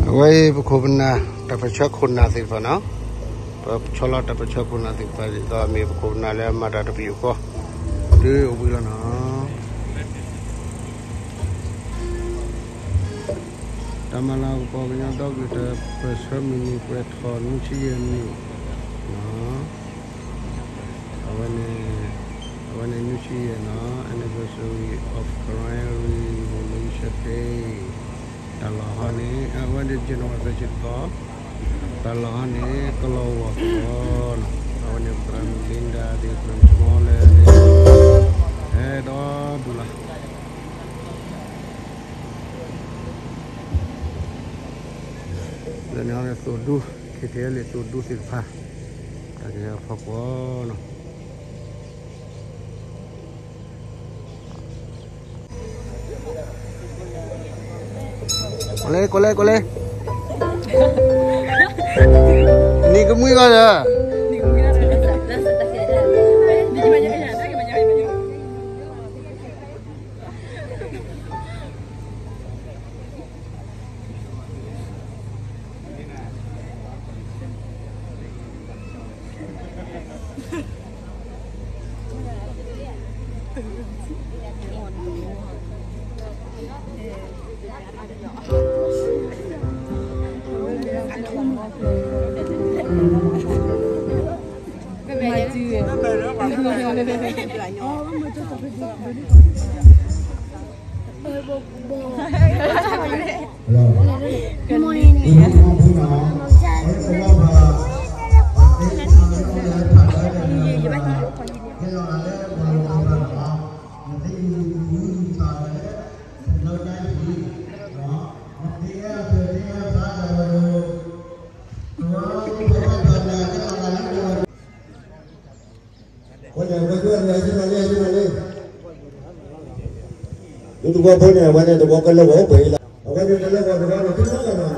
အဝဲအံၤပခိၣ်ပနၢ် တၢ်ပၢၢ်ဆၢခိၣ်နၢ်သ့ၣ်တဖၣ်နီၤ, ပဆီလီၤတၢ်ပၢၢ်ဆၢခိၣ်နၢ်သ့ၣ်တဖၣ်ဒ်သိးအမ့ၢ်ပခိၣ်ပနၢ်လၢအမၤတၢ်တပယူာ်ဃီ တုၤအိၣ်ဘှံးလီၤနီၤ. တၢ်မၤလၤကပီၤကညီဒီကလုာ်တၢ်ပၢၢ်ဆၢမုၢ်နံၤပှဲၤထီၣ်နွံဆံယဲၢ်နံၣ်နီၤ. အဝဲန့ၣ် အဝဲန့ၣ်နွံဆံယဲၢ်နီၤ anniversary of Karen Revolution Day တၢ်လီၢ်ဟီန့ၣ် အဝဲန့ၣ် January သၢဆံသီ တၢ်လီၢ်ဟီန့ၣ် ကလီၤဝီၤကလီၤနီၤ. အဝဲန့ၣ် ပသရၣ်မုၣ် Linda သ့ၣ် ပသရၣ်မုၣ် Small လၢ ဟဲဒီဒူၣ်လီၤ. လၢန့ၣ်ဟီန့ၣ် သိၣ်ဒူ ခ့ထံလံာ်သိၣ်ဒူသ့ၣ်တဖၣ် တၢ်ကဟဲဖီကွီၤနီၤ. ကွၢ်လဲၣ် ကွၢ်လဲၣ် ကွၢ်လဲၣ်, နံၤကမှံဂီၢ်ဒီး မ့ၢ်တဝီဖိန့ၣ် အဝဲန့ၣ်တဝီကလၢဂီၤအိၣ်ပှဲၤအံၤလီၤ. အဝဲန့ၣ်ကလၢဂီၤတဝီန့ၣ် သုနီၢ်ကီၢ်နီၤနီၤ.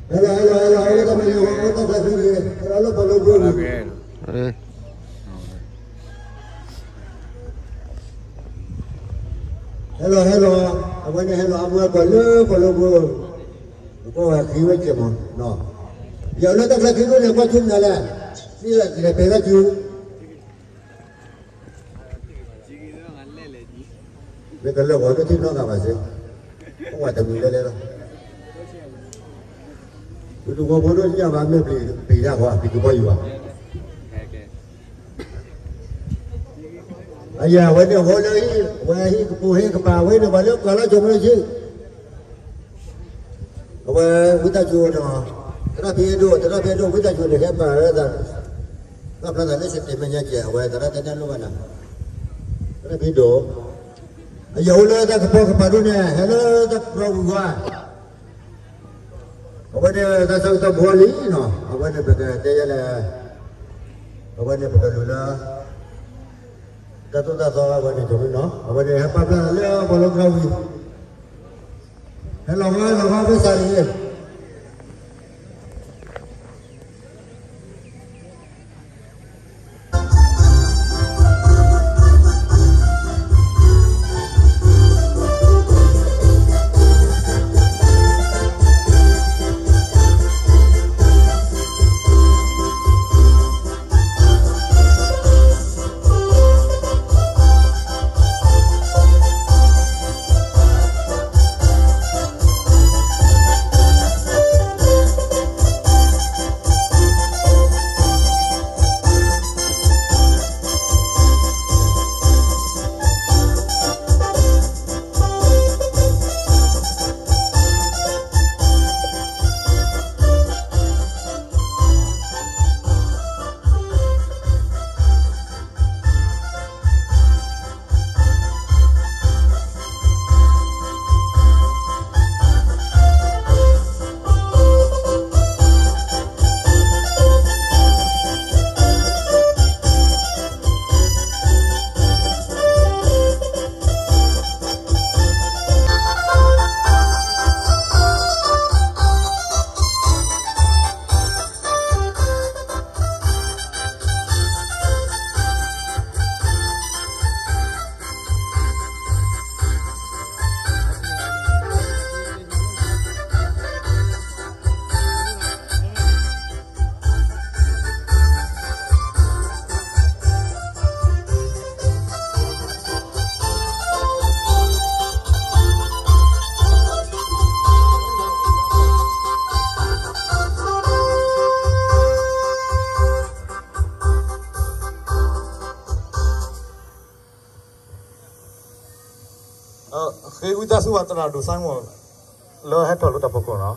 ဟဲလီၤ ဟဲလီၤ ဟဲလီၤ ဟဲလီၤ တၢ်မ့ၢ်လီၤ ဟဲလီၤ တၢ်ဖျါဖျါန့ၣ် ဟဲလီၤလၢပှၤလိပှၤပူၤ ဟဲလီၤ ဟဲလီၤ အဝဲန့ၣ်ဟဲလီၤအမူအကွၢ်လၢပှၤလိပှၤပူၤ ပကွၢ်ဝဲဃ့ဝဲကဲမးနီၤ. ယၤလၢတၢ်ဖျါခံဒိၣ်န့ၣ် ကွၢ်ကၠူမနုၤလဲၣ်, မ့ၢ်လဲၤပဲာ်ဘၣ်ကၠူ မ့ၢ်ကလၢၢ်ဂီၤဒိၣ်ထံနီတဂၤဘၣ်စ့ၢ်, ပဝဲတမုာ်လဲၤလဲၤလီၤ. ပတဝီဖိဒိၣ်ညၣ်ဘၣ်မ့ၢ်ပျံၤတၢ်ဃီ ပျံၤကပီၤယံၤဘၣ်. အယၤဝဲန့ၣ်အဃိလၢဟံၣ် ဝဲဟံၣ်ကပူၤဟ့ၣ်ကပၤဝဲန့ၣ် ပှၤလၢကွၢ်လၢကၠိမ့ၢ်ဆ့ အဝဲဝံသးစူၤနီၤ, သရၣ်ဖံအဲၣ်ဒိၣ် သရၣ်ဖံအဲၣ်ဒိၣ် ဝံသးစူၤန့ၣ် ဟဲပာ်ဝဲဒၣ် တၢ်ဖျါသးလၢစတဲးမဲာ်ညါကဲ အဝဲသရၣ်တဲနဲၣ်လိၣ်ဘၣ်နၤ, သရၣ်ဖံဒိၣ်, အယၤအိၣ်လၢတၢ်ကပီၤကပၤဒိၣ်န့ၣ် ဟဲလၢတၢ်ကပီၤဝံၤဝါ အဝဲန့ၣ်တၢ်ဆၢကတီၢ်ဘှီလံနီၤ, အဝဲန့ၣ်ပကတဲယဲလဲၣ်, အဝဲန့ၣ်ပကလူၤလၢ တၢ်သိၣ်တၢ်သီအဝဲန့ၣ် ကၠီမ့ၢ်နီၤ, အဝဲန့ၣ်ဟဲပာ်ဖျါလၢပှၤလၢကရၢဝံၤ, ဟဲလီၤဝဲလီၤဝဲဖဲစးန့ၣ် ဃ့ဝံသးစူၤဘၣ်သရၣ်ဒိၣ်စၢ်မီၢ် လၢဟဲထီၣ်လၢတၢ်ဖီခိၣ်နီၤ.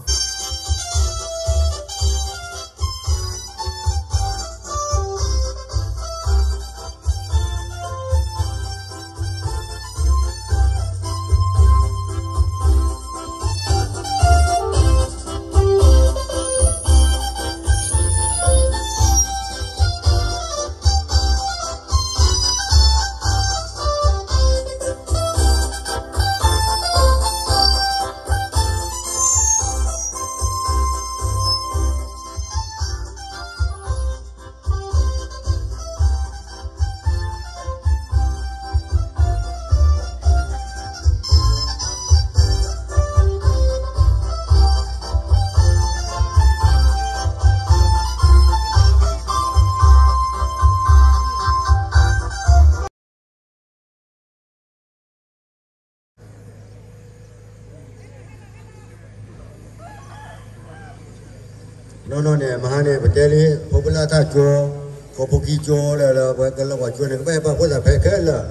နီၢ်နီၢ်န့ၣ် မဟါန့ၣ် ပတဲလံ ဖိပလၢ်တၢ်ကၠိ, ကီၢ်ဖိခံကၠိလၢ လၢပှၤကလီၤကီၢ်ကၠိန့ၣ် ကဘၣ်ဟဲပာ်ဖှိၣ်သးဖဲခဲလၢာ်,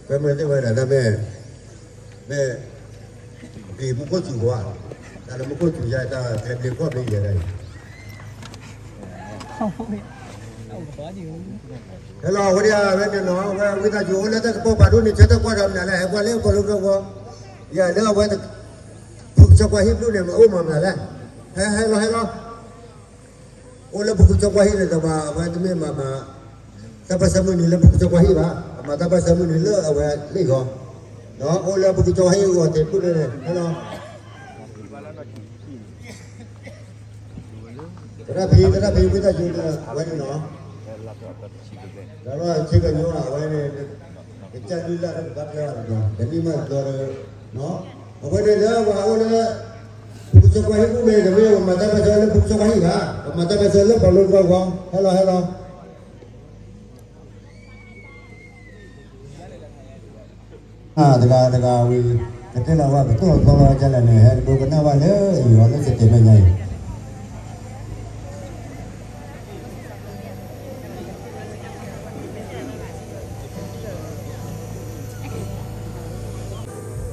ဖဲမ့ၢ်သ့ၣ်ဝဲဒၣ် တၢ်မ့ၢ် မ့ၢ် က့ၤမူခိၣ်စူၤကွၢ်, တၢ်လၢမူခိၣ်စူၤယါ တၢ်ဖဲဘျ့းကွၢ်ဘျ့းယဲဒၣ်အံၤ ဟဲလီၤ ဝဲဒၣ်ဝဲန့ၣ်နီၤ ဝဲဝံသးစူၤအိၣ်လၢတၢ်ကပီၤပာ်ဒိၣ်န့ၣ် ဆၢထၢၣ်ကွၢ်ဒီးမနုၤလဲၣ် ဟဲကွၢ်လၢပီၢ်လိဘျီဝီ, ယၤလၢအဝဲ ဖုကစၢၢ်ကွၢ်ဟံၣ်ဘျုးန့ၣ် မ့ၢ်အိၣ်မးမနုၤလဲၣ်, ဟဲ ဟဲလီၤ ဟဲလီၤ, အိၣ်လၢဖုကစၢၢ်ကွၢ်ဟံၣ်န့ၣ် တဘၣ် အဝဲတမ့ၢ်မၤမၤ တၢ်ဘၣ်ဆၢမုၢ်နံၤလၢဖုကစၢၢ်ကွၢ်ဟံၣ်ဘၣ်, အမၤတၢ်ဘၣ်ဆၢမုၢ်နံၤလၢအဝဲလံၣ်ဂီၤ, ဒီးအိၣ်လၢဖုကစၢၢ်ကွၢ်ဟံၣ်အဂီၢ်သ့ၣ်ဖုန့ၣ် ဟဲလီၤ သရၣ်ဖံ သရၣ်ဖံ ဝံသးစူၤ အဝဲန့ၣ်နီၤ, ဒီးဆ့ကညီအဝဲန့ၣ် ကစၢ်ဒုလၢ်လၢပဘၣ်ကျဲဘၣ်တဘျီ တနံၣ်မးတဘျီဒီး အဝဲန့ၣ်လၢပှၤအိၣ်လၢ ဖုကစၢၢ်ကွၢ်ဟံၣ်ပူၤန့ၣ် တမ့ၢ်ပမၤတၢ်ဘၣ်ဆၢလၢဖုကစၢၢ်ကွၢ်ဟံၣ်ဘၣ်, ပမၤတၢ်ဘၣ်ဆၢလၢပီၢ်လိဘျီဝီ, ဟဲလီၤ ဟဲလီၤ တဂၤတဂၤဝံၤ က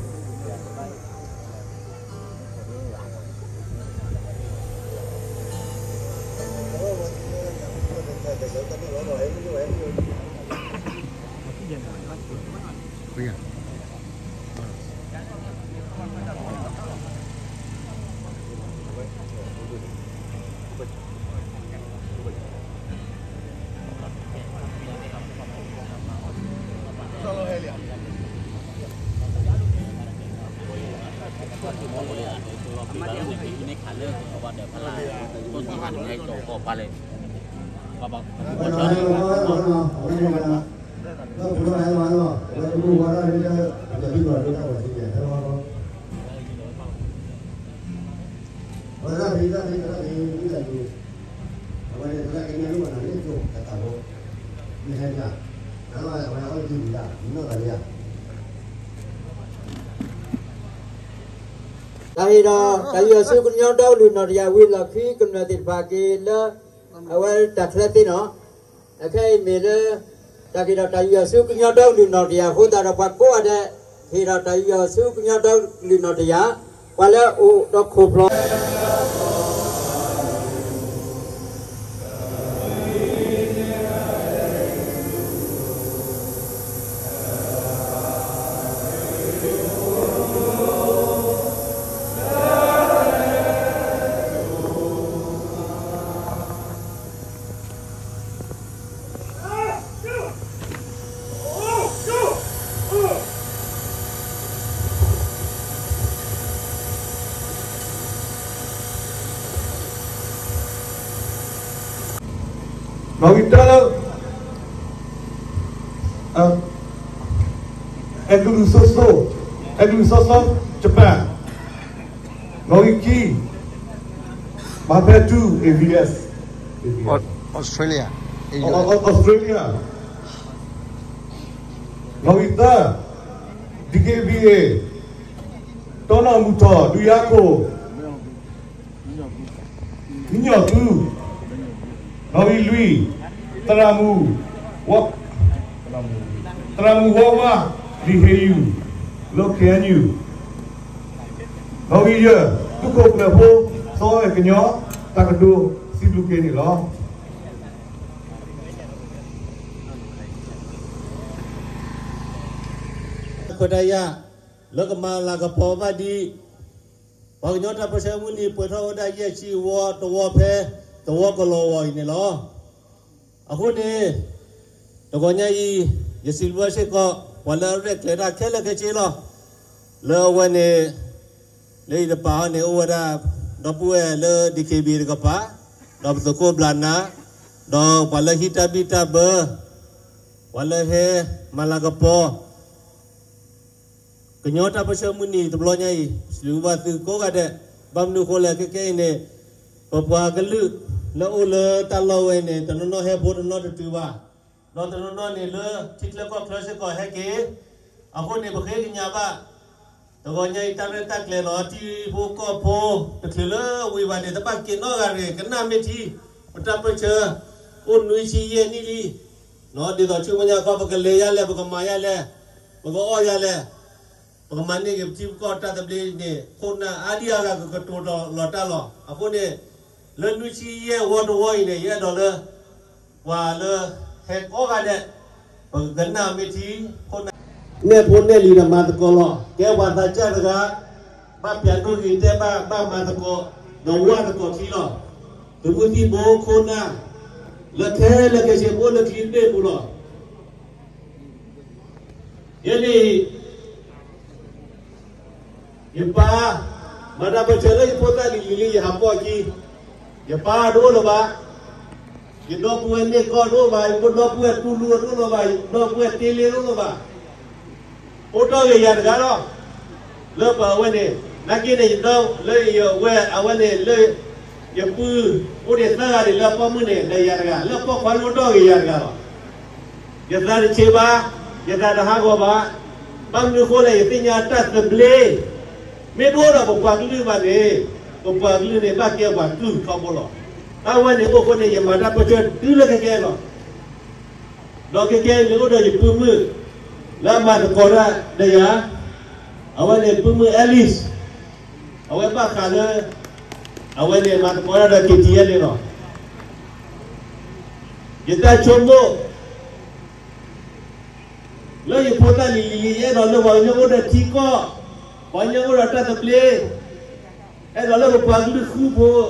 တဲလီၤဝဲ ပတိၢ်လီၤဖျီလီၤဒ်လဲၣ်န့ၣ် ဟဲဒိကနၣ်ဘၣ်လၢအံၤအီၤလၢစတဲမဲာ်ညါအံၤ တၢ်ဟ့ၣ်ဒီး တၢ်ယူးယီၣ်ဆူကညီဒီကလုာ်နီၢ်တယၢ်ဝံၤလီၢ်ခံကမျၢၢ်သ့ၣ်တဖၣ်က့ၤလၢ အဝဲတၢ်ချၢသ့နီၤ, အခဲအံၤမ့ၢ်လၢ တၢ်ဟ့ၣ်ဒီးတၢ်ယူးယီၣ်ဆူကညီဒီကလုာ်နီၢ်တယၢ်အဃိသတးဒီး ပှၤကိးဂၤဒဲး ဟ့ၣ်ဒီးတၢ်ယူးယီၣ်ဆူကညီဒီကလုာ်နီၢ်တယၢ်, ပှၤလၢအိၣ်ဒီးခိၣ်ဖျီ နီၣ်ဂံၢ်တၢ အဲၣ်ဒူးစီၤစီၤ, အဲၣ်ဒူးစီၤစီၤ Japan, နီၣ်ဂံၢ်ခံ မၤဖဲထူ A V S, Australia, Australia, နီၣ်ဂံၢ်သၢ D K B A, တီနီၢ်မုၢ်ထီၣ် ဒုးယၤခိၣ် မံညီၣ်သူ, နီၣ်ဂံၢ်လွံၢ် သရၣ်မုၣ်, သရၣ်မုၣ်ဝါဝါ လံာ်ဟ့ၣ်ယူၣ် လၢ ခ့ၣ်အဲၣ်ယူၣ် နီၣ်ဂံၢ်ယဲၢ် သုးခိၣ်ကျၢၢ်ဖိ စီၤအဲၣ်ကညီ တၢ်ကတိၤစံးဘျုးက့ၤန့ၣ်လီၤ. ခွဲးတၢ်ယာ် လၢကမၤလၤကပီၤဘၣ်ဒံး ပှၤကညီတၢ်ပၢဆှၢမုၢ်နံၤ ပှဲၤထီၣ်ဝဲဒၣ်ယဲၢ်ဆံဝီတဝီဖဲ သဝီကလီၤဝီၤအံၤန့ၣ်လီၤ. အဃိန့ၣ် တဂီၤညါအံၤ ယစံးဘျုးဘၣ်စ့ၢ်ကီး ပှၤလၢအရဲၣ်ကျဲၤတၢ်ခဲလၢာ်ခဲဆ့လီၤ. လၢအဝဲန့ၣ် လၢယတပာ်အီၤန့ၣ် အိၣ်ဝဲဒၣ် ဒီပုၢ်ဝဲၢ်လၢ ဒံၣ်ခ့ၣ်ဘံၣ် တကပၤ, ဒီးပသုးခိၣ်ဘျးနး, ဒီးပှၤလၢဟံးတၢ်ဘံၣ်တၢ်ဘၢ, ပှၤလၢဟဲမၤလၤကပီၤ ကညီတၢ်ပၢဆှၢမုၢ်နံၤတဘျီညါအံၤ စံးဘျုးဘၣ်သုကိးဂၤဒဲး, ဘၣ်မနုၤအဃိလဲၣ် ခဲကနံၣ်အံၤန့ၣ် ပပှၤကလုာ်လၢအိၣ်လၢတၢ်လီၢ်ဝဲအံၤန့ၣ် တနီၤနီၤဟဲဖိတနီၤတတုၤဘၣ်, ဒီးတနီၤနီၤန့ၣ်လၢထံချၢကီၢ်ချၢစ့ၢ်ကီးဟဲက့ၤ, အဃိန့ၣ် ပဃ့ကညးဘၣ် တဂီၤညါအံၤ တၢ်ရဲၣ်တၢ်ကျဲၤလီၤ ထံဖိကီၢ်ဖိ တချုးလၢဝံၤဘၣ်န့ၣ် တဘၣ်က့ၤနီတဂၤတဂ့ၤ, ကနၣ်မ့ၢ်ထံ, ပတၢ်ပၢဆှၢ အိၣ်နွံဆံယဲၢ်နံၣ်လံ, ဒ်သိးဆူမဲာ်ညါခီ ပကလဲၤယါလဲၣ်, ပကမၤယါလဲၣ်, ပကအီၣ်ယါလဲၣ်, ပကမၤန့ၢ်က့ၤပထံပကီၢ်တၢ်သဘျ့န့ၣ် ခိၣ်နၢ်အါဒံအါဂၤ ကကတိၤလီၤတၢ်လီၤ. အဃိန့ၣ် လၢနွံဆံယဲၢ်ဝီတဝီအံၤန့ၣ် ယအဲၣ်ဒိးလၢ ပှၤလၢဟဲကိးဂၤဒဲး ပကကနၣ်မ့ၢ်ထံ ခိၣ်နၢ် နဲၣ်ဖိနဲၣ်လံၤဒီးမၤသကိးလီၤ. ကဲပှၤသးစၢ်တဂၤ ဘၣ်ပျးဒိၣ်ဂ့ၤတဲဘၣ် ဘၣ်မၤသကိး ဒီးဝၢ်သကိးခံလီၤ. သုးမုၢ်သံၣ်ဘိခိၣ်နၢ် လၢခဲလၢာ်ခဲဆ့ ပအိၣ်လၢချံတဘ့ၣ်အပူၤလီၤ. ယဲန့ၣ် ယပၢ် မၤတၢ်ပၢဆှၢလၢယဖိသၣ်လံၤလံၤလံ ယဟးပိာ်ခံ, ယပၢ်တအိၣ်လၢၤဘၣ်, ယဒီပုၢ်ဝဲၢ်န့ၢ်ကီၢ်တအိၣ်ဘၣ်, ယဒီပုၢ်ဝဲၢ်တူၢ်လိာ်တအိၣ်လၢၤဘၣ်, ယဒီပုၢ်ဝဲၢ်တ့လ့တအိၣ်လၢၤဘၣ်, အိၣ်တီၢ်ဂ့ၤယၤတဂၤလီၤ. လၢပှၤအဝဲန့ၣ် နာ်က့န့ၣ် ယဒီလၢယဝဲၢ်အဝဲန့ၣ်လၢ ယပုၢ်အိၣ်ဒံးသၢဂၤန့ၣ် လၢအပိာ်မုၣ်န့ၣ် ဒီးယၤတဂၤ, လၢအပိာ်ခွါအိၣ်တီၢ်ဂ့ၤယၤတဂၤလီၤ. ယသးတဆံးဘၣ်, ယသးတဟးဂီၤဘၣ်, ဘၣ်မနုၤအဃိလဲၣ် ယသ့ၣ်ညါတၢ်သဘျ့, မ့ၢ်တအိၣ်ဒီးပပှၤကလုာ်ဘၣ်န့ၣ် ပပှၤကလုာ်န့ၣ် ဘၣ်ကဲပှၤကုၢ်ထီဘိလီၤ. တၢ်ဝဲန့ၣ်အိၣ်အဃိန့ၣ် ယမၤတၢ်ပၢဆှၢတုၤလၢခဲကဲလီၤ. ဒီးခဲကဲန့ၣ်အိၣ်ဒီးယပုၢ်မုၣ် လၢအမၤသကိးတၢ်ဒီးယၤ, အဝဲန့ၣ်ပုၢ်မုၣ် Alice, အဝဲဘၣ်ဃးလၢ အဝဲန့ၣ်မၤသကိးတၢ်ဒီး က့ၤထံယဲန့ၣ်လီၤ. ယတၢ်ဆိကမိၣ် လၢယဖိသၣ်လံၤလံၤလံ ယအဲၣ်ဒိးလၢပှၤကညီအိၣ်ဒီးထံကီၢ်, ပှၤကညီအိၣ်ဒီးတၢ်သဘျ့, အဲၣ်ဒိးလၢပပှၤကလုာ်ဃူဖိး,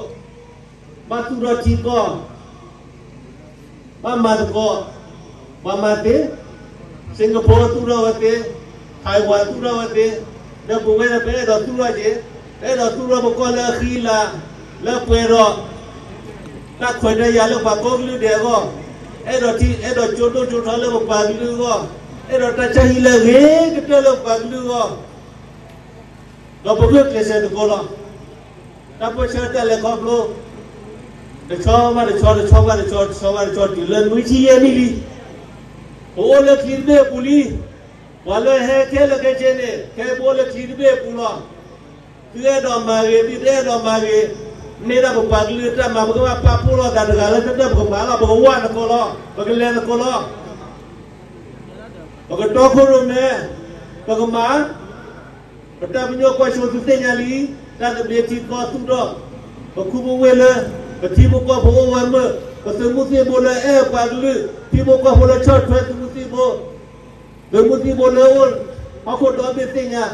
ဘၣ်သူၣ်ထီၣ်ထံကီၢ်, ဘၣ်မၤသကိး, ပှၤမၤသ့, Singapore သူၣ်ထီၣ်ဝဲသ့, Taiwan သူၣ်ထီၣ်ဝဲသ့, ဒီးပဝဲဒၣ်ပအဲၣ်ဒိးသူၣ်ထီၣ်က့ၤ, ပအဲၣ်ဒိးသူၣ်ထီၣ်ပကီၢ်လၢအဃံအလၤ, လၢပှဲၤဒီး တၢ်ခွဲးတၢ်ယာ်လၢပှၤကိးကလုာ်ဒဲးအဂီၢ်, အဲၣ်ဒိးထံ, အဲၣ်ဒိးကၠိဒိၣ်ကၠိထီလၢပပှၤကလုာ်အဂီၢ်, အဲၣ်ဒိးတၢ်ဆါဟံၣ်လၢအဂ့ၤကတၢၢ်လၢပပှၤကလုာ်အဂီၢ်, ဒီးပဂုာ်ကျဲးစၢးသကိးလီၤ. တၢ်ပၢဆှၢတၢ်လဲၤခီဖျိ တဆီဘၣ်တဆီ, တဆီဘၣ်တဆီ, တဆီဘၣ်တဆီ တုၤလၢနွံဆံယဲၢ်နံၣ်လံ. ပအိၣ်လၢချံတဘ့ၣ်အပူၤလံ. ပှၤလၢဟဲခဲလၢာ်ခဲဆ့န့ၣ် ခဲအံၤပအိၣ်လၢချံတဘ့ၣ်အပူၤလီၤ. သုအဲၣ်ဒိးမၤဂ့ၤ, သုတအဲၣ်ဒိးမၤဂ့ၤ, မ့ၢ်ဒၣ်ပပှၤကလုာ်တၢ်မၤ ပကဘၣ်ပာ်ဖှိၣ်လိာ်သးတဂၤလၢတဂၤ, ပကမၤလီၤ, ပကဝၢ်သကိးလီၤ, ပကလဲၤသကိးလီၤ. ပကတီခိၣ်ရိၣ်မဲ, ပကမၤ ပတၢ်ပညိၣ်ကွၢ်စိ သုသ့ၣ်ညါလံ, တၢ်သဘျ့ထံကီၢ်သူၣ်ထီၣ်, ပခူပဝ့ၢ်လၢ ပထံဖိကီၢ်ဖိအိၣ်ဝဲမုာ်, ပသုးမုၢ်သံၣ်ဘိလၢအဲၣ်ပှၤကလုာ်, ထံဖိကီၢ်ဖိလၢဆီၣ်ထွဲသုးမုၢ်သံၣ်ဘိ, သုးမုၢ်သံၣ်ဘိလၢအိၣ်ဟီၣ်ခိၣ်ဒီဘ့ၣ်သ့ၣ်ညါ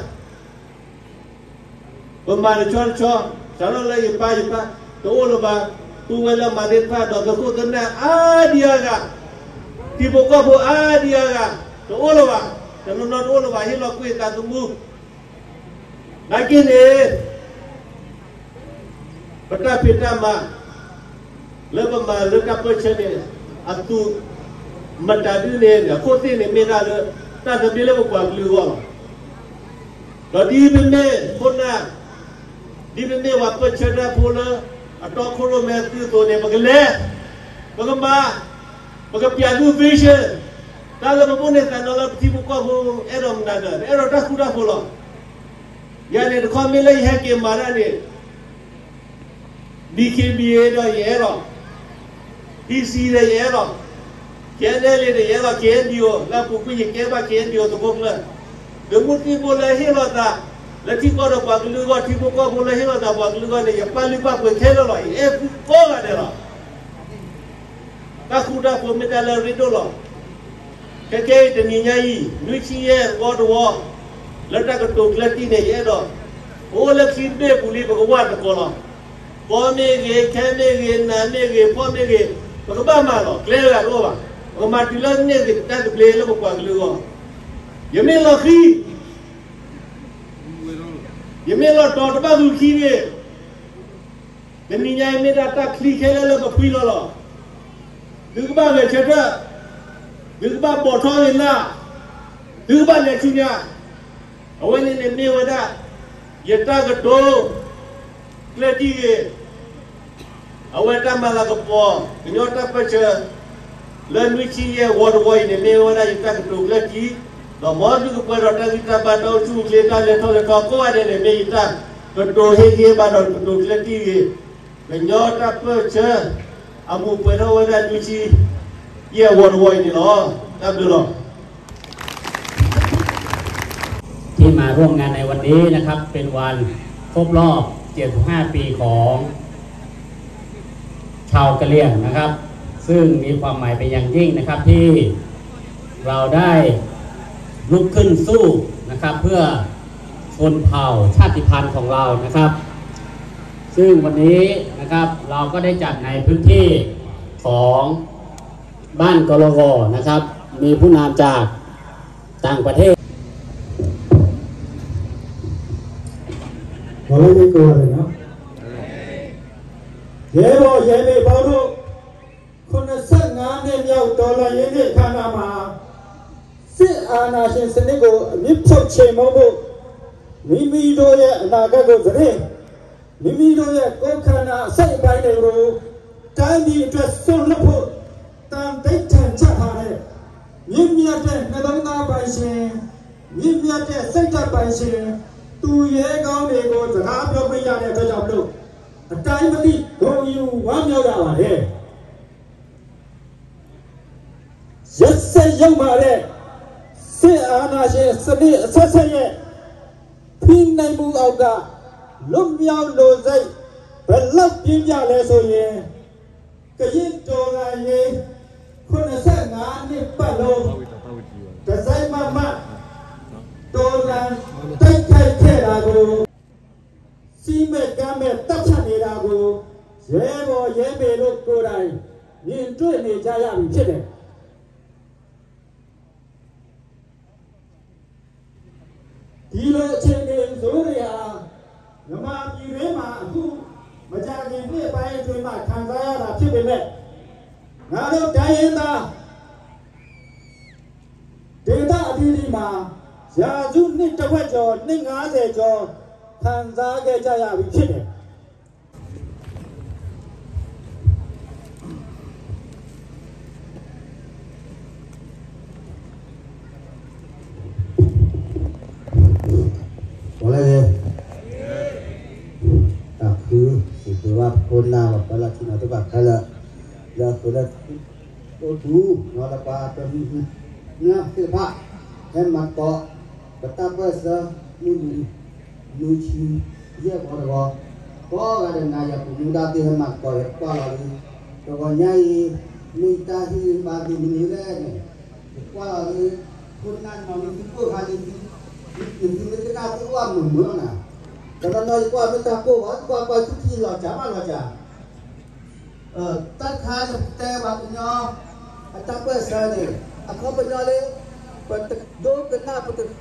ပမၤတဆီတဆီ, စးထီၣ်လၢယပၢ်ယပၢ် တအိၣ်လၢၤဘၣ်, ပုၢ်ဝဲၢ်လၢမၤသ့ၣ်တဖၣ် ဒီးသုးခိၣ်သုးနၢ်အါဒံအါဂၤ, ထံဖိကီၢ်ဖိအါဒံအါဂၤ, တအိၣ်လၢၤဘၣ်, တနီၤနီၤတအိၣ်လၢၤဘၣ်, ဟ့ၣ်လီၤကွံာ်သးသမူ နာ်က့န့ၣ် ပတၢ်ဖံးတၢ်မၤ လၢပမၤလၢတၢ်ပၢဆှၢန့ၣ် အသူၣ်မတၤဒုန့ၣ် အခိၣ်သ့ၣ်န့ၣ်မ့ၢ်ဒၣ်လၢ တၢ်သဘျ့လၢပပှၤကလုာ်အဂီၢ်လီၤ. ဒီးဒ်ပမ့ၢ်ခိၣ်နၢ်, ဒ်ပမ့ၢ်ပှၤပၢဆှၢတၢ်ဖိလၢ အတီခိၣ်ရိၣ်မဲသုးအသိးန့ၣ် ပကလဲၤ, ပကမၤ, ပကပျးဒု vision, တၢ်လၢပဘၣ်န့ၢ်သးနီလၢပထံဖိကီၢ်ဖိအဲၣ်ဒိးမနုၤဒီး အဲၣ်ဒိးတၢ်ဃူတၢ်ဖိးလီၤ. ယၤန့ၣ်တခီမ့ၢ်လၢယဟဲက့ၤမၤတၢ်န့ၣ် DKBA ဒီးယအဲၣ်လီၤ, PC ဒီးယအဲၣ်လီၤ, KNLA ဒီးယအဲၣ်လီၤ, KNDO လၢအပူၤကွံာ်ယကဲဘၣ် KNDO သကိးကျၢၢ်, ယမူတံဘိလၢဟ့ၣ်လီၤသး လၢထံကီၢ်ဒီးပှၤကလုာ်အဂီၢ်, ထံဖိကီၢ်ဖိလၢဟ့ၣ်လီၤသးပှၤကလုာ်အဂီၢ်န့ၣ် ယပာ်လုၢ်ပာ်ပှ့ၤခဲလၢာ်လီၤ. ယအဲၣ်သုကိးဂၤဒဲးလီၤ. တၢ်ဃူတၢ်ဖိးမ့ၢ်တၢ်လၢအရ့ဒိၣ်လီၤ. ခဲကနံၣ်အံၤတနံၤညါအံၤ နွံဆံယဲၢ်ဝီတဝီ လၢတၢ်ကတိၤကျၢၢ်တံၢ်န့ၣ် ယအဲၣ်ဒိး ပအိၣ်လၢခံတဘ့ၣ်အပူၤလံ ပကဝၢ်သကိးလီၤ. ကီမ့ၢ်ဂ့ၤ, ခဲမ့ၢ်ဂ့ၤ, နးမ့ၢ်ဂ့ၤ, ဖှီၣ်မ့ၢ်ဂ့ၤ, ပကဘၣ်မၤလီၤ. ကျဲတဂၤတအိၣ်ဘၣ်. ပကမၤတုၤလၢန့ၢ်ဂ့ၤတၢ်သဘျ့လၢပပှၤကလုာ်အဂီၢ်. ယမ့ၢ်လီၤဃံ, ယမ့ၢ်လီၤတီၤတဘၣ်ဂုၤခံဂ့ၤ, တနံၤညါအံၤမ့ၢ်ဒၣ်တၢ်ချံခဲလၢာ်လၢပဖှံလီၤလီၤ. သုကဘၣ်ဂဲၤဆၢထၢၣ်, သုကဘၣ်ပိာ်ထီၣ်ဂ့ၤလၢ်, သုကဘၣ်လဲၤဆူညါ. အဝဲန့ၣ်န့ၣ်မ့ၢ်ဝဲဒၣ် ယတၢ်ကတိၤ ကျၢၢ်တံၢ်ဂ့ၤ, အဝဲတၢ်မၤလၤကပီၤ ကညီတၢ်ပၢၢ်ဆၢ လၢနွံဆံယဲၢ်ဝီတဝီအံၤန့ၣ် မ့ၢ်ဝဲဒၣ်ယတၢ်ကတိၤကျၢၢ်တံၢ်, ဒီးမ်သုကပှဲၤဒီးတၢ်ဂံၢ်တၢ်ဘါ တၢ်အိၣ်ဆူၣ်အိၣ်ချ့ တၢ်လဲၤထီၣ်လဲၤထီကိးဂၤဒဲးန့ၣ် မ့ၢ်ယတၢ်ကတိၤဟ့ၣ်ဂံၢ်ဟ့ၣ်ဘါဒီးကတိၤကျၢၢ်တံၢ်ဂ့ၤ, ကညီတၢ်ပၢၢ်ဆၢ အမူးပှဲၤထီၣ်ဝဲဒၣ်နွံဆံယဲၢ်ဝီတဝီအံၤန့ၣ်လီၤ. တၢ်ဘျုးလီၤ. ที่มาร่วมงานในวันนี้นะครับ เป็นวันครบรอบ เจ็ดสิบห้า ปีของชาวกะเหรี่ยงนะครับ ซึ่งมีความหมายเป็นอย่างยิ่งนะครับ ที่เราได้ลุกขึ้นสู้นะครับ เพื่อชนเผ่าชาติพันธุ์ของเรานะครับ ซึ่งวันนี้นะครับ เราก็ได้จัดในพื้นที่ของบ้านกลกนะครับ มีผู้นำจากต่างประเทศ ဟောလၢယကိးဂၤဒဲးနီၤ, ရဲဘော်ရဲမေပေါင်းတို့, ခုနစ်ဆယ့်ငါးနှစ်မြောက် တော်လှန်ရေးနေ့အခမ်းအနားမှာ စစ်အာဏာရှင်စနစ်ကို အမြစ်ဖြုတ်ချေမှုန်းဖို့, မိမိတို့ရဲ့အနာဂတ်ကိုသတင်း, မိမိတို့ရဲ့ကိုယ်ခန္ဓာအစိတ်အပိုင်းတွေကို တိုင်းပြည်အတွက်စွန့်လွှတ်ဖို့ သန္နိဋ္ဌာန်ချထားတဲ့ မြင့်မြတ်တဲ့နှလုံးသားပိုင်ရှင်, မြင့်မြတ်တဲ့စိတ်ဓာတ်ပိုင်ရှင် သူရဲကောင်းတွေကို စကားပြောခွင့်ရတဲ့အတွက်ကြောင့်မလို့ အတိုင်းမသိဂုဏ်ယူဝမ်းမြောက်ရပါတယ်။ ရက်စက်ယုတ်မာတဲ့ စစ်အာဏာရှင်စနစ်အဆက်ဆက်ရဲ့ ဖိနှိပ်မှုအောက်က လွတ်မြောက်လိုစိတ် ဘယ်လောက်ပြင်းပြလဲဆိုရင် ကရင်တော်လှန်ရေး ခုနစ်ဆယ့်ငါးနှစ်ပတ်လုံး တစိုက်မတ်မတ် တော်လှန်တိုက်ခိုက်ခဲ့တာကို စည်းမဲ့ကမ်းမဲ့တပ်ဖြတ်နေတာကို ရဲဘော်ရဲမေတို့ကိုယ်တိုင် မြင်တွေ့နေကြရပြီဖြစ်တယ်။ ဒီလိုအခြေအနေဆိုးတွေဟာ မြန်မာပြည်တွင်းမှာ အခုမကြာခင်နှစ်ပိုင်းအတွင်းမှာ ခံစားရတာဖြစ်ပေမဲ့ ငါတို့တိုင်းရင်းသား ဒေသအသီးသီးမှာ ရာစုနှစ်တစ်ဝက်ကျော် နှစ်ငါးဆယ်ကျော် ခံစားခဲ့ကြရပြီဖြစ်တယ်။ ဝဲ တၢ်ခု စံးဘျုးဘၣ်ပခိၣ်နၢ် ပှၤပၢလၢထံနီၤသ့ၣ်တဖၣ်ခဲလၢာ် လၢအဃုလၢ အိၣ်သူၣ်နီၤလၢပှၤတမုၢ်နၢ်သ့ၣ်တဖၣ် ဟဲမၤသကိး ပတၢ်ပၢၢ်ဆၢ မုၢ်နံၤ နွံဆံယဲၢ်ဝီတဝီ ကိးဂၤဒဲး နၤယၤပမူဒါသ့ၣ်ဟဲမၤသကိး ယကွၢ်လီၤလံ တဂီၤညါအံၤ မ့ၢ်တၢ်ဟ့ၣ်ဂံၢ်ဘါသ့ၣ်မနုၤလဲၣ်န့ၣ် ယကွၢ်လီၤလံ ခိၣ်နၢ်နီၢ်မံၤသုကိၢ်ခါလံ သုသုမ့ၢ်ကနၣ်သုအိၣ်အမုာ်မုာ်လီၤနၤ တနီၤနီၤယကွၢ်မ့ၢ်တၢ်ကိၢ်ဘၣ် ကွၢ်ကွၢ်ဆူၣ်ထံလီၤစှၤမးလီၤစှၤ တၢ်တခါန့ၣ် ပတဲဘၣ်ကညီ အတၢ်ပၢၢ်ဆၢန့ၣ် အခီပညီလၢ ပတဒိကနၣ်ပတဃု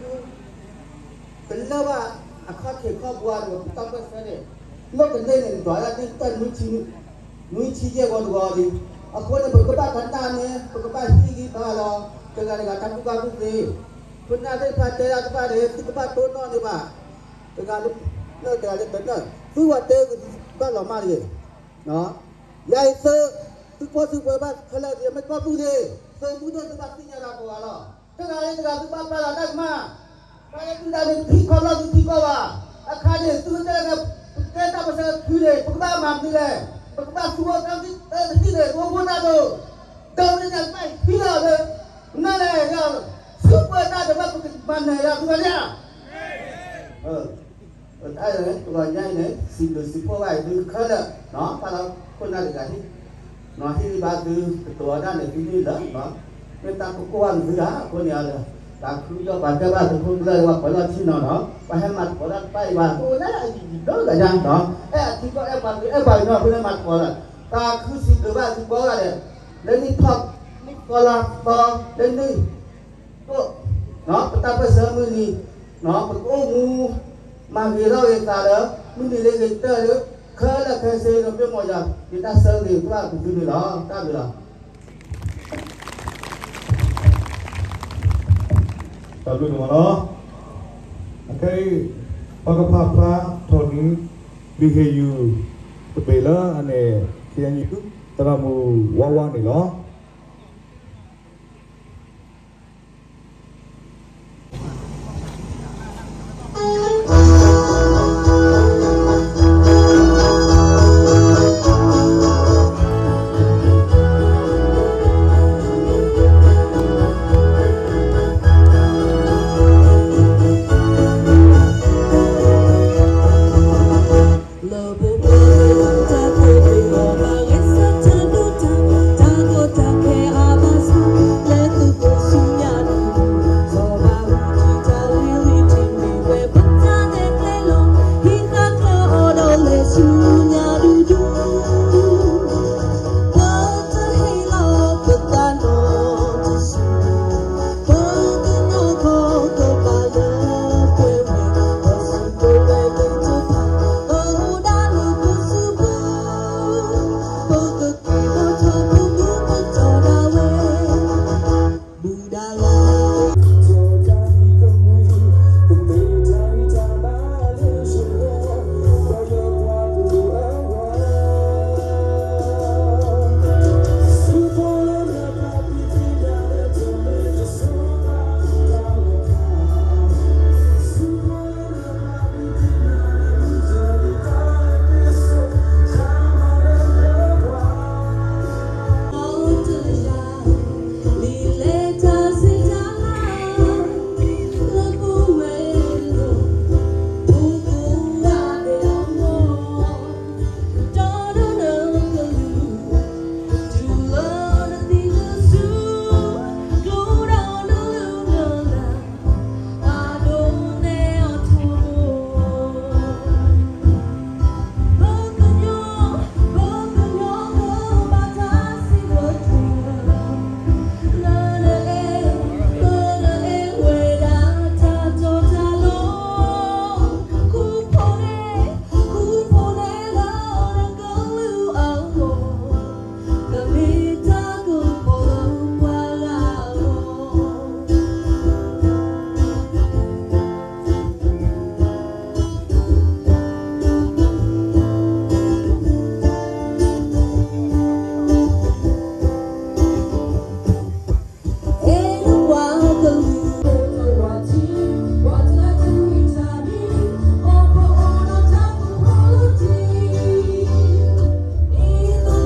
တလၢဘၣ်အခီၣ်ထံးခီၣ်ဘိဒီး ပတၢ်ပၢၢ်ဆၢန့ၣ် လီၢ်ကန့ၢ်န့ၣ် ဒွးဒၣ်န့ၢ်တၢ်နွံဆံ နွံဆံယဲၢ်ဝီတဝီလံ. အဃိန့ၣ် ပကဘၣ်ကနၣ်န့ၣ် ပကဘၣ်ဟ့ၣ်ဂံၢ်ဘါလီၤ တဂၤတဂၤတၢ်ကူၣ်ဘၣ်ကူၣ်သ့ ပနာ်သ့ၣ်တဖၣ်တဲဒၣ်တဖၣ်န့ၣ် သုကဘၣ်တိၢ်နီၣ်န့ၢ်ဘၣ် တဂၤလၢ တဂၤလၢတနၢ် သုဝဲတဲကဘၣ်လီၤမၢ်တဂ့ၤ ယၤအံၤသု သုဖီၣ်သုပှဲၤဘၣ်ခဲလၢာ် ယမ့ၢ်ကီၢ်သူလ့ၤ သုမူဒိၣ်သုဘၣ်သ့ၣ်ညါလၢကိးဂၤလီၤ. တဂၤလၢတဂၤသုဘၣ်ပာ်လီၤတၢ်ကမၣ် တၢ်လၢသုဒၣ်န့ၣ် ထံခီၣ်လီၢ်သုထံကီၢ်ဘၣ်. အခါန့ၣ် သုတဲန့ၣ် ပတဲတၢ်ပၢၢ်ဆၢတဖုန့ၣ် ပကဘၣ်မၤမနုၤလဲၣ်. ပကဘၣ်သူအီၤတၢ်သံၣ်တထံၣ်န့ၣ် ပအိၣ်ဖှိၣ်တၢ်ဒိၣ် ဒီးန့ၣ် ကဘၣ်ဟံးလီၤလၢ နလဲၣ် သုပၢတၢ်ဒီးဘၣ်ပကမၤနၢၤလၢသုဂၤလၢ် တဂီၤညါအံၤန့ၣ် စံးဘျုးစံးဖှိၣ်ဘၣ်သုခဲလၢာ်, ပၢ်လၢခိၣ်နၢ်တဂၤဟ့ၣ်, ဟ့ၣ်ဘၣ်သုကတိၤတၢ်န့ၣ်သုန့ၣ်လၢ, မ့ၢ်တၢ်ကကိၢ်ဘၣ်သုဧါ, အဃိန့ၣ် တၢ်ခုကစီၣ်ပှၤတဲဘၣ်သုခိၣ်ကျၢၢ် ပှၤပၢၤလီၢ်ထံနီၤနီၤ, ပှၤဟဲမၤသကိးတၢ်တဖၣ်အံၤဘၣ်, အိၣ်လၢအယံၤယံၤဒိၣ်တဂၤညါ, အဲၣ်အထံကီၢ်အဲၣ်ပှၤကလုာ်အဲၣ်ပှၤကညီအဃိန့ၣ်မၤသကိးလၢ, တၢ်ခုစံးဘျုးဘၣ်သုကိးဂၤဒဲး, လၢနံၣ်ထီၣ်, နံၣ်သီလါသီ, လၢနံၣ် ကိး, ပတၢ်ပၢၢ်ဆၢမုၢ်နံၤ, ပကအိၣ်မူ, မၤဂ့ၤထီၣ်ဂ့ၤသးလၢ, မုၢ်နံၤလၢဂ့ၤကတၢၢ်လၢ, ခဲလၢာ်ခဲဆ့ဒီးမ့ၢ်မ့ၢ်ယၤ, ယတၢ်ဆၢဂ့ၤဘၣ်သုန့ၣ်လီၤ. တၢ်ဘျုးလီၤ. တၢ်ဘျုးန့ၣ်မ့ၢ်လီၤ. အခဲအံၤ, ပှၤကဖးဖျါထီၣ်န့ၣ်, လံာ်ဟ့ၣ်ယုၢ်, တဘ့ၣ်လၢအန့ၣ်, ခ့ယါညီ, သရၣ်မုၣ်ဝါဝါန့ၣ်လီၤ. ပှၤကညီတအိၣ်န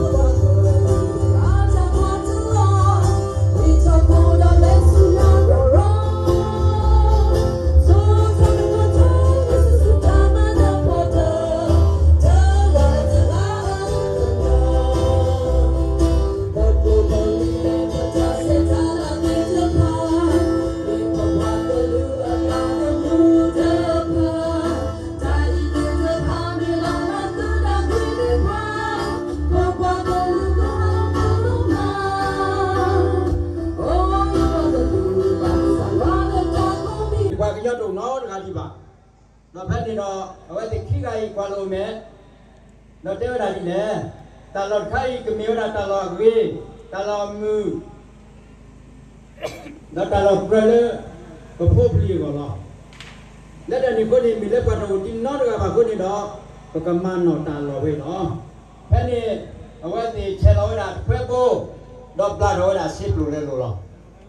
ီတဂၤဒံးဘၣ်. ဒီးဖဲန့ၣ်ဒီး အဝဲသ့ၣ်ခံဂၤအံၤကွၢ်လိာ်မဲာ်, ဒီးတဲဝဲဒၣ်ဒ်လဲၣ်, တၢ်လီၢ်တခါအံၤကမ့ၢ်ဝဲဒၣ်တၢ်လီၢ်အဂ့ၤ, တၢ်လီၢ်အမုာ် ဒီးတၢ်လီၢ်ကြၢးလၢ ပဖိပလံၤအဂီၢ်လီၤ. လၢတၢ်န့ၣ်အဃိန့ၣ် မ့ၢ်လၢပှၤတအိၣ်တံၢ်နီတဂၤဘၣ်အဃိန့ၣ်ဒီး ပကမၤနီၣ်တၢ်လီၢ်ဝဲလီၤ. ဖဲန့ၣ် အဝဲသ့ၣ်ဆဲးလီၤဝဲဒၣ်တခွဲဘိ, ဒီးဘျးထီၣ်ဝဲဒၣ်ဆ့ပျိၣ်လဲၤလိာ်လီၤ.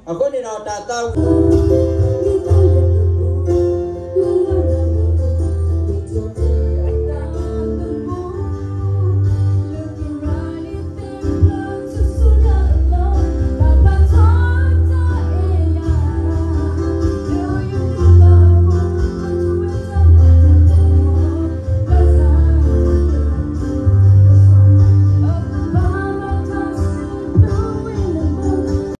အဃိန့ၣ်ဒီးတၢ်သးဝံၣ်